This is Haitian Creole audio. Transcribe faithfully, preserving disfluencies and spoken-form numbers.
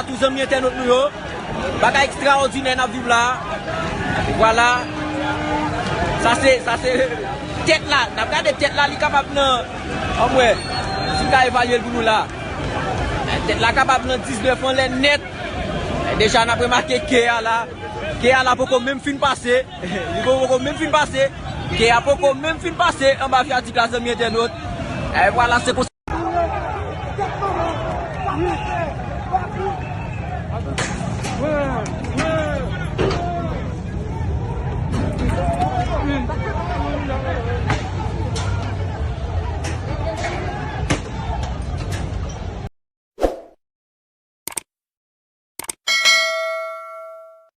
Tou zanmi entènot nou yo, bagay ekstraòdinè n ap viv la. Vwala. Sa se, sa se tèt la. N ap gade tèt la, li kapab nan, anmwe, si m ka evalye l pou nou la. Tèt la kapab nan diznèf anlè nèt. Deja n ap remake kè a la. Kè a la poko menm fin pase. Li poko menm fin pase. Kè a poko menm fin pase anba vyadik la, zanmi entènot. E vwala, se konsa.